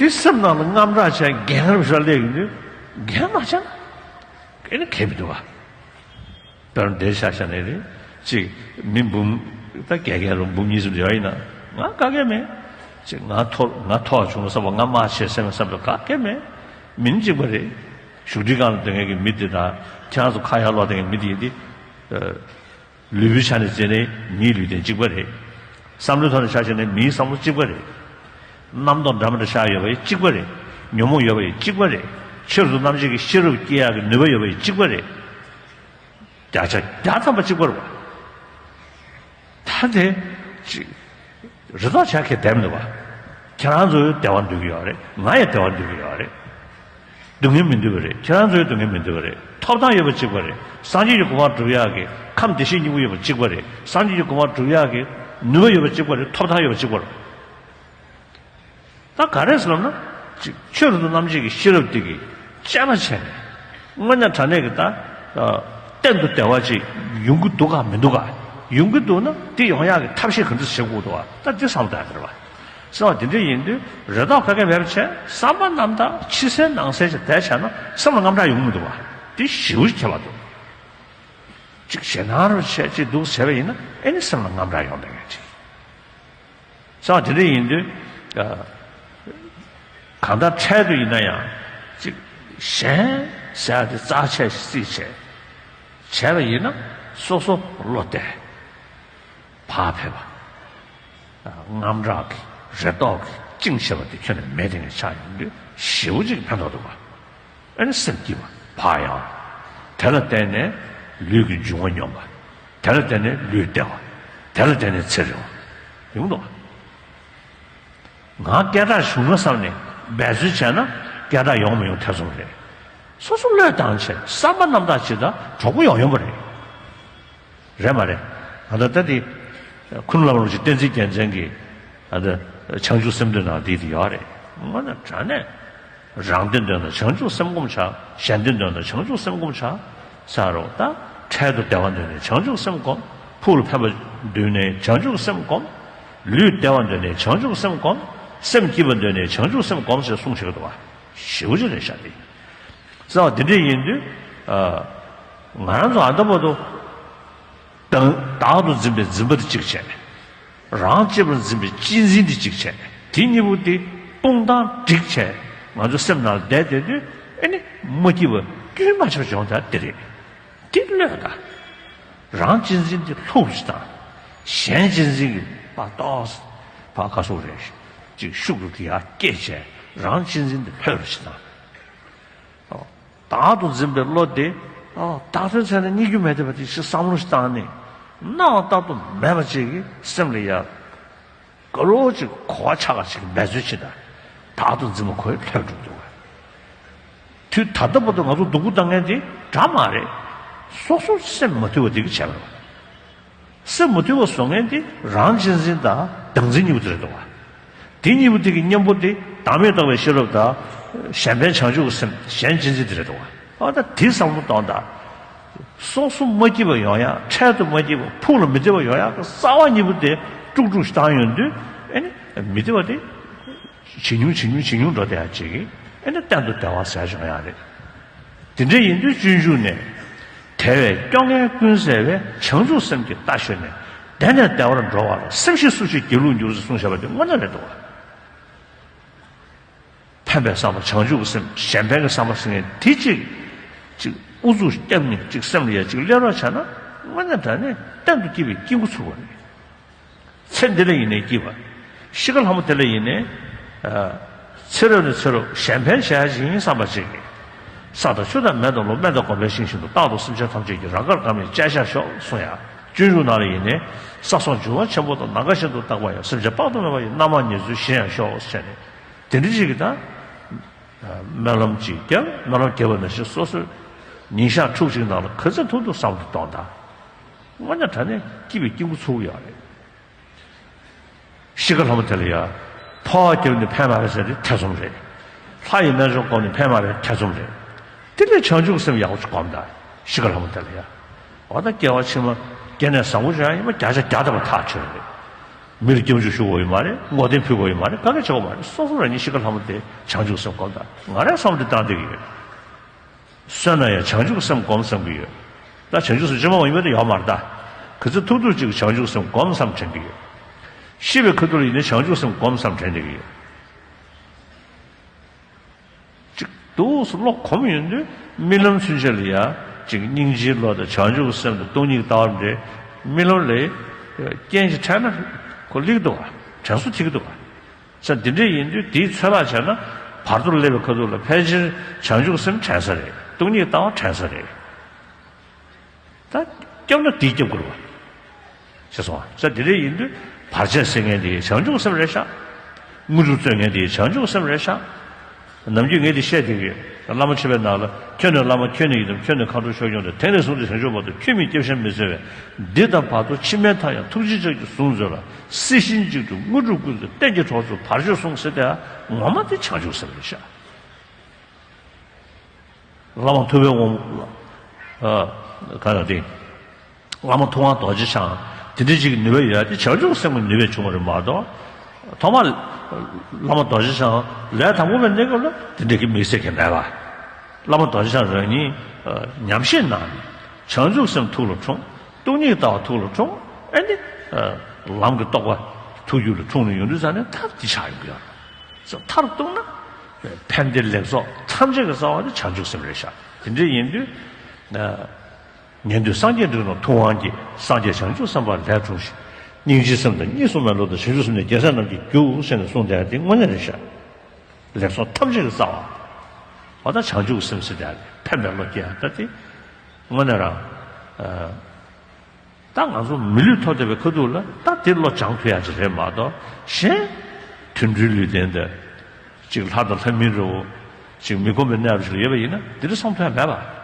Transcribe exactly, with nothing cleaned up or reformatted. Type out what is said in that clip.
དེ་སེམས་ནང་ལ་དངངས་སྐྲག་བྱས་འགན་རབ་ཤ་སླེབས་ཡོང་དུས་འགན་མ་བྱས་ན་ཨེ་ནི་གལ་མི་འདུག་བ། དཔེར་ན་དེ་ཆ་བཞག་ནས་རེད། གཅིག་མི་འབུམ་ད་བརྒྱ་བརྒྱ་རུ་འབུམ་གཉིས་གསུམ་ཡོད་ཡིན་ན་ང་དགའ་གི་མེད། གཅིག་ང་ཐོར་ང་ཐོར་བྱུང་ན་བསམ་པ་ང་དམག་ཆེ་སེམས་བསམ་པ་དགའ་གི་མེད། མིན་གཅིག་པ་རེད། བཞུགས་ཁྲི་སྒང་ལ་སྡོད་མཁན་གྱི་མི་དེ་དང་ཁྱེད་རང་ཚོ་ཁ་ཡར་ལོག་བསྡད་མཁན་མི་དེ་ཡིན་ཏེ། ལུས་པོའི་ཆ་ནས་བརྩིས་ནས་མིའི་ལུས་རྟེན་གཅིག་པ་རེད། བསམ་བློའི་ཐོག་ནས་ཆ་བཞག་ནས་མིའི་བསམ་བློ་གཅིག་པ་རེད། རྣམ་རྟོག་འདྲ་མི་འདྲ་ཤར་ཡོད་པ་ཡི་གཅིག་པ་རེད། ཉོན་མོངས་ཡོད་པ་ཡི་གཅིག་པ་རེད། ཆོས་རབ་ཏུ་རྣམ་འབྱེད་ཀྱི་ཤེས་རབ་སྐྱེ་ཡག་གི་ནུས་པ་ཡོད་པ་ཡི་གཅིག་པ་རེད། བརྒྱ་ཆ་བརྒྱ་ཐམ་པ་གཅིག་པ་རེད་བ། ད་དེ་ཅི་རེ་དོགས་བྱ་ཁྱེད་བདེན་མི་འདུག་བ། ཁྱེད་རང་ཚོ་བདེ་བ་འདོད་ཀྱི་ཡོད་རེད། ང་ཡང་བདེ་བ་འདོད་ཀྱི་ཡོད་རེད། སྡུག་བསྔལ་མི་འདོད་པ་རེད། ཁྱེད་རང་ཚོའི་སྡུག་བསྔལ་མི་འདོད་པ་རེད། ཐོབ་ཐང་ཡོད་པ་གཅིག་པ་རེད། སངས་རྒྱས་ཀྱི་གོ་འཕང་སྒྲུབ་ཡག་གི་ཁམས་བདེ་གཤེགས་སྙིང་པོ་ཡོད་པ་གཅིག་པ་རེད། སངས་རྒྱས་ཀྱི་གོ་འཕང་སྒྲུབ་ཡག་གི་ནུས་པ་ཡོད་པ་གཅིག་པ་རེད། ཐོབ་ཐང་ཡོད་པ་གཅིག་པ་རེད། ད་ག་རེ་ཟེར་ན། ཅིག་ཆོས་རབ་ཏུ་རྣམ་འབྱེད་ཀྱི་ཤེས་རབ་དེ་གིས་དཔྱད་པ་བྱས་ནས། དངོས་གནས་དྲང་གནས་ཀྱི་ད། གཏན་དུ་བདེ་བ་ཅིག་ཡོང་གི་འདུག་ག་མི་འདུག་ག་ཡོང་གི་འདུག་ན་དེ་ཡོང་ཡག་གི་ཐབས་ཤེས་ག་འདྲ་བྱེད་དགོས་འདུག་ག་ད་འདི་བསམ་བློ་གཏོང་ཡག་རེད་བ། ཟེར་བ་དེ་འདྲ་ཡིན་དུས་རེ་དོགས་ག་གེ་མེད་པ་བྱས་བསམ་པ་རྣམ་དག་ཕྱི་གསལ་ནང་གསལ་ཞིག་བསྡད་བྱས་ན་སེམས་ལ་དངངས་སྐྲག་ཡོང་གི་མི་འདུག་བ། དེ་ཞེ་པོ་ཁྱད་པར་འདུག་ཅིག་ཞེད་སྣང་རུ་བྱས་ཅིག་འདུག་བྱས་པ་ཡིན་ན་ཨེ་ནི་སེམས་ལ་དངངས་སྐྲག་ཡོང་བསྡད་མཁན་ཅིག་ཟེར་བ་དེ་འདྲ་ཡིན་དུས། གང་ལྟར་འཕྲལ་དུ་ཡིན་ན་ཡང་ཅིག་གཞན་ཟེར་ཡག་དེ་རྩ་ཆེ་ཞིག་བརྩིས་བྱས། བྱས་པ་ཡིན་ན་སོ་སོ་བློ་བདེ། བག་ཕེབས་པ། དངངས་སྐྲག་གི་རེ་དོགས་ཀྱིས་བཅིངས་བྱས་པ་དེ་ཁྱོན་ནས་མེད་དེ་ངས་ཆགས་ཡོང་དུས་ཞེ་པོ་ཅིག་ཕན་ཐོགས་འདུག་བ། ཨ་ནི་སེམས་སྐྱིད་པ་བག་ཡངས། དེ་ལ་བརྟེན་ནས་ལུས་ཀྱི་འབྱུང་བ་སྙོམས་པ། དེ་ལ་བརྟེན་ནས་ལུས་བདེ་བ། དེ་ལ་བརྟེན་ནས་ཚེ་རིང་བ། ཡོང་འདུག་བ། ང་སྐད་གྲགས་བྱུང་ན་བསམ་ནས་འབད་རྩོལ་བྱས་ན་སྐད་གྲགས་ཡོང་མི་ཡོང་ཐེ་ཚོམ་རེད། སོ་སོ་བློས་བཏང་བྱས་བསམ་པ་རྣམ་དག་བྱེད་ད་གྲོགས་པོ་ཡོང་ཡོང་པ་རེད། རེད་མ་རེད། ང་ད་ལྟ་དེ་ཁུ་ནུ་བླ་མ་རིན་པོ་ཆེ་བསྟན་འཛིན་རྒྱལ་མཚན་གྱིས་ང་ད་བྱང་ཆུབ་སེམས་འདུན་ནང་དེ་དེ་ཡོད་རེད། ང་ན་དྲང་གནས་རང་བདེ་འདོད་ན་བྱང་ཆུབ་སེམས་སྒོམ་བྱ། གཞན་བདེ་འདོད་ན་བྱང་ཆུབ་སེམས་སྒོམ་བྱ་ཟེར་རོ། ད་འཕྲལ་དུ་བདེ་བ་འདོད་ནས་བྱང་ཆུབ་སེམས་སྒོམ། ཕུགས་ལ་ཕན་པ་འདོད་ནས་བྱང་ཆུབ་སེམས་སྒོམ། ལུས་བདེ་བ་འདོད་ནས་བྱང་ཆུབ་སེམས་སྒོམ། སེམས་སྐྱིད་པ་འདོད་ནས་བྱང་ཆུབ་སེམས་སྒོམ་ཞེས་གསུངས་བཞག་འདུག་བ། ཞེ་པོ་ཅིག་རེད་ཤག་དེ། ཟེར་བ་འདི་འདྲ་ཡིན་དུས། ང་རང་ཚོ་ཨ་འདྲ་པོ་དུ། བདག་བདག་ཏུ་འཛིན་པའི་འཛིན་པ་དེ་གཅིག་བྱས། རང་གཅེས་པར་འཛིན་པའི་གཅེས་འཛིན་དེ་གཅིག་བྱས། དེ་གཉིས་པོ་དེ་སྤུངས་དང་འགྲིག་བྱས་ང་ཚོ་སེམས་ནང་ལ་བསྡད་བསྡད་དུས་ཨེ་ནི་མ་སྐྱིད་པ་རྒྱུན་མ་ཆད་པ་བྱུང་ད་དེ་རེད། དེ་བློས་ད། རང་གཅེས་འཛིན་དེ་ལྷུག་ཅིག་དང་། གཞན་གཅེས་འཛིན་གྱི་པ་ཏོག་ཙམ་ཕར་ཁ་སོག་རེད། ཅིག་ཤུགས་རུ་དེ་ཡར་སྐྱེད་བྱས་རང་གཅེས་འཛིན་དེ་ལྷོད་རུ་ཅིག་དང་། བདག་ཏུ་འཛིན་པའི་བློ་དེ། བདག་དོན་ཚད་ནས་རྙེད་རྒྱུ་མེད་བསྡད་པ་དེ་ཞིག་བསམ་བློ་ཞིག་བཏང་ནས། སྣང་བ་རྟག་ཏུ་མེད་པ་ཅིག་གི་སེམས་ལ་ཡ། དགའ་རོགས་ཅིག་གོ་བ་ཆགས་པ་ཞིག་འབད་རྩོལ་བྱེད་ད། བདག་ཏུ་འཛིན་པ་ཁོས་ལྷོད་འགྲོ་འདུག་དུས་ད་ལྟ་བར་དུ་ང་ཚོ་སྡུག་པོ་བཏང་མཁན་དེ་འདྲ་མ་རེད། སོ་སོར་སེམས་མ་དུལ་བ་དེ་གི་བྱས་པ་རེད། སེམས་མ་དུལ་བ་བཟོ་མཁན་དེ་རང་གཅེས་འཛིན་དང་བདག་འཛིན་གཉིས་པོ་དེ་རེད་འདུག་བ། དེ་གཉིས་པོ་དེ་གི་གཉེན་པོ་དེ་བདག་མེད་རྟོགས་པའི་ཤེས་རབ་དང་། གཞན་ཕན་བྱང་ཆུབ་ཀྱི་སེམས་གཞན་གཅེས་འཛིན་དེ་རེད་འདུག་བ། ཨ་ད་དེ་བསམ་བློ་གཏོང་དང་། སོ་སོ་མ་སྐྱིད་པ་ཡོང་ཡ། འཕྲལ་དུ་མ་སྐྱིད་པ་ཕུགས་ལ་མི་བདེ་བ་ཡོང་ཡ་གི་རྩ་བ་གཉིས་པོ་དེ་དཀྲུག་དཀྲུག་བཏང་ཡོང་དུས་ཨེ་ནི་མི་བདེ་བ་དེ་ཇེ་ཉུང་ཇེ་ཉུང་ཇེ་ཉུང་འགྲོ་བསྡད་ཡ་ཅིག་གིས་ཨེ་ནི་གཏན་དུ་བདེ་བ་ཟེར་བྱུང་ཡ་རེད། དེ་འདྲ་ཡིན་དུས་སྤྱོད་འཇུག་ནས། དལ་བས་སྐྱོ་ངལ་ཀུན་བསལ་བའི་བྱང་ཆུབ་སེམས་ཀྱི་རྟ་ཞོན་ནས། བདེ་ནས་བདེ་བར་འགྲོ་བར་སེམས་ཤེས་སུ་ཞིག་སྒྱིད་ལུག་འགྱུར་ཟེར་གསུངས་བཞག་པ་དེ་དངོས་གནས་རེད་འདུག་བ། ཕན་པའི་བསམ་པ་བྱང་ཆུབ་ཀྱི་སེམས་གཞན་ཕན་གྱི་བསམ་པ་ཟེར་མཁན་དེ་གཅིག་གཅིག་ཨུ་ཚུགས་བརྒྱབ་ནས་གཅིག་སེམས་ལ་ཡ་གཅིག་སླེབས་རོགས་བྱས་ན་དངོས་གནས་དྲང་གནས་གཏན་དུ་སྐྱིད་པའི་སྐྱིད་འགོ་ཚུགས་པ་རེད། ཚེ་འདི་ལ་ཡིན་ནའི་སྐྱིད་པ། ཤི་ཁ་ལྷ་མོ་དེ་ལ་ཡིན་ནའི། ཚེ་རབས་ནས་ཚེ་རབས་གཞན་ཕན་བྱ་ཡ་ཞིག་ཡིན་བསམ་པ་ཅིག་གིས། ས་དང་ཆུ་དང་མེ་དང་རླུང་སྨན་དང་གོམས་པའི་ཤིང་བཞིན་དུ་རྟག་ཏུ་སེམས་ཅན་ཐམས་ཅད་ཀྱི་རང་དགར་བཀའ་མིན་སྤྱད་བྱར་ཤོག་གསུང་ཡ། སྤྱོད་འཇུག་ནང་ལ་ཡིན་ནའི། ས་སོགས་འབྱུང་བ་ཆེན་པོ་དང་ནམ་མཁའ་བཞིན་དུ་རྟག་པར་ཡང་སེམས་ཅན་དཔག་ཏུ་མེད་པ་ཡི་རྣམ་མང་ཉེར་འཚོའི་ཞིང་ཡང་ཤོག་ཟེར་ནས། དེ་འདྲ་ཞིག་གིས་ད། སྨོན་ལམ་གཅིག་བརྒྱབ། སྨོན་ལམ་བརྒྱབ་པ་ནང་བཞིན་སོ་སོའི་ཉིན་ཞག་ཕྲུགས་གཅིག་ནང་ལ་ག་ཚོད་ཐུབ་ཐུབ་བསམ་བློ་གཏོང་དང་། དངོས་གནས་དྲང་གནས་སྐྱིད་པའི་སྐྱིད་འགོ་ཚུགས་ཡོད་རེད། ཤི་ཁ་ལྷ་མོ་དེ་ལ་ཡ། འཕོ་བ་བརྒྱབ་ནས་ཕན་མ་རེད་ཟེར་དེ་ཐེ་ཚོམ་རེད། ལྷ་ཡི་རྣལ་འབྱོར་སྒོམ་ནས་ཕན་མ་རེད་ཐེ་ཚོམ་རེད། དེ་ལས་བྱང་ཆུབ་སེམས་ཡག་པོ་ཅིག་སྒོམ་དང་། ཤི་ཁ་ལྷ་མོ་དེ་ལ་ཡ། འོ་ད་སྐྱེ་བ་ཕྱི་མ་སྐྱེ་གནས་བཟང་པོ་ཅིག་ཡང་ཡིན་པ་བརྒྱ་ཆ་བརྒྱ་ཐམ་པ་ཐག་ཆོད་རེད། མི་ལ་སྐྱབས་འཇུག་ཞུ་དགོས་ཡོད་མ་རེད། བསྔོ་རྟེན་ཕུལ་དགོས་ཡོད་མ་རེད། ག་གེ་བྱེད་དགོས་མ་རེད། སོ་སོ་རང་ཉིད་ཤི་ཁ་ལྷ་མོ་དེ་བྱང་ཆུབ་སེམས་སྒོམ་དང་། ང་རང་བསམ་བློ་བཏང་བསྡད་ཀྱི་ཡོད། གསོན་ན་ཡང་བྱང་ཆུབ་སེམས་སྒོམ་བསམ་གྱི་ཡོད། ད་བྱང་ཆུབ་སེམས་ཅི་མ་འོང་ཡིན་པ་དེ་ཡོད་མ་རེད་ད། ག་ཚོད་ཐུབ་ཐུབ་ཅིག་བྱང་ཆུབ་སེམས་སྒོམ་བསམ་དྲན་གྱི་ཡོད། ཤི་བའི་ཁ་ཐུག་ལ་ཡིན་ན་བྱང་ཆུབ་སེམས་སྒོམ་བསམ་དྲན་བསྡད་ཀྱི་ཡོད། ཅིག་འདུག་སེ་བློ་གོམས་ཡོང་དུས་རྨི་ལམ་ཚུན་ཆད་ལ་ཡ་ཅིག་སྙིང་རྗེའི་བློ་དང་བྱང་ཆུབ་སེམས་དང་སྟོང་ཉིད་ལྟ་བ་འདྲེ། རྨི་ལམ་ལ་རྐྱེན་ཅིག་འཕྲད་ན་ཁོ་ལེགས་འདུག་ག་དྲན་གསོ་ཐེབས་ཀྱི་འདུག་ག་ས་འདི་འདྲས་ཡིན་དུས་དེའི་ཚོད་དཔག་བྱས་ན་བར་དོར་སླེབས་པའི་ཁ་ཐུག་ལ་ཕལ་ཆེར་བྱང་ཆུབ་སེམས་དྲན་ས་རེད། སྟོང་ཉིད་ལྟ་བ་དྲན་ས་རེད། ད་སྐྱབས་ན་དེ་སྐྱབས་དགོས་རེད་བ། ཤེས་སོང་ང་། ས་འདི་འདྲས་ཡིན་དུས་བར་ཆད་སེལ་མཁན་དེ་བྱང་ཆུབ་སེམས་རེད་ཤག་དངོས་གྲུབ་སྩོལ་མཁན་དེ་བྱང་ཆུབ་སེམས་རེད་ཤག་ནམ་རྒྱུན་ངས་འདི་བཤད་བསྡད་ཀྱི་ཡོད། བླ་མ་མཆོད་པའི་ནང་ལ། ཁྱོད་ནི་བླ་མ་ཁྱོད་ནི་ཡི་དམ། ཁྱོད་ནི་མཁའ་འགྲོ་ཆོས་སྐྱོང་སྟེ། དེང་ནས་བཟུང་སྟེ་བྱང་ཆུབ་བར་དུ། ཁྱོད་མི་སྐྱབས་ཤ་མི་འཚོལ་བས། འདི་དང་བར་དོ་ཕྱི་མའི་མཐའ་ཡང་ཐུགས་རྗེའི་ཕྱག་གིས་བཟུང་མཛོད་ལ། སྲིད་ཞིའི་འཇིགས་སྐྲོད་དངོས་གྲུབ་ཀུན་བསྩལ། གཏན་གྱི་གྲོགས་སུ་བར་གཅོད་གསུངས་ཟེར་དེ་ངོ་མ་དེ་བྱང་ཆུབ་སེམས་རེད་ཤག་བླ་མ་ཐུབ་པའི་དབང་། ཨ། ག་རེ་དེ། བླ་མ་ཐུབ་དབང་རྡོ་རྗེ་འཆང་དེ་འདྲ་ཅིག་གི་ནུས་པ་ཡོད་ཡ་དེ་བྱང་ཆུབ་སེམས་ཀྱི་ནུས་པས་བྱུང་བ་རེད་མ་གཏོགས། ཐོག་མར་བླ་མ་རྡོ་རྗེ་འཆང་ལས་དང་པོ་པའི་གནས་སྐབས་ལ་དེ་འདྲ་གི་དམིགས་བསལ་གྱི་མེད་པ། བླ་མ་རྡོ་རྗེ་འཆང་རང་ཉིད་ཉམས་བཞེས་གནང་ནས་བྱང་ཆུབ་སེམས་ཐུགས་ལ་འཁྲུངས། སྟོང་ཉིད་ལྟ་བ་ཐུགས་ལ་འཁྲུངས། ཨ་ནི་ལམ་གྱི་རྟོགས་པ་ཐུགས་རྒྱུད་ལ་འཁྲུངས་ནས་ཡོང་དུས་ཙང་ནས་མཐར་དེ་ཆགས་ཡོང་གི་ཡོད་རེད། མཐར་གཏུགས་ན་ཕན་བདེ་ལེགས་ཚོགས་ཐམས་ཅད་ཀྱི་རྩ་བ་ནི་བྱང་ཆུབ་སེམས་རེད་ཤག་དེ་འདྲ་ཡིན་དུས། ཉན་ཐོས་སངས་རྒྱས་འབྲིང་རྣམས་ཐུབ་དབང་གིས། སངས་རྒྱས་བྱང་ཆུབ་སེམས་དཔའ་ལས་འཁྲུངས་ཤིང་། སྙིང་རྗེའི་སེམས་དང་གཉིས་སུ་མེད་བློ་དང་། བྱང་ཆུབ་སེམས་ནི་རྒྱལ་སྲས་རྣམས་ཀྱི་རྒྱུ་ཟེར་ནས་གསུངས་བསྡད་དེ་དངོས་གནས་རེད་ཤག་ལེགས་ཚོགས་ཐམས་ཅད་ཀྱི་རྩ་བ། འོ་ད་བྱང་ཆུབ་སེམས་ཟེར་བསྡད་དེ་ཕན་པའི་བློ་སྐྱེ་ཡ་ད་དེ་དངོས་གནས་རང་། ད་ང་ཚོ་མི་ལུས་ཐོབ་བསྡད་པའི་ཁ་ཐུག་ལ་ད་དེ་བློ་སྦྱང་ཐུབ་ཡ་ཅིག་རེད་མ་གཏོགས། གཞན་དུད་འགྲོའི་ལུས་རྟེན་དེ་ཅིག་ལྷ་དང་ལྷ་མིན་འདྲ་བོ་ཅིག་མི་ཁོམ་པའི་གནས་བབ་ཅིག་ལ་ཡོད་པ་ཡིན་ན་དེ་འདྲ་བསམ་ཐུབ་ཡ་མེད་པ།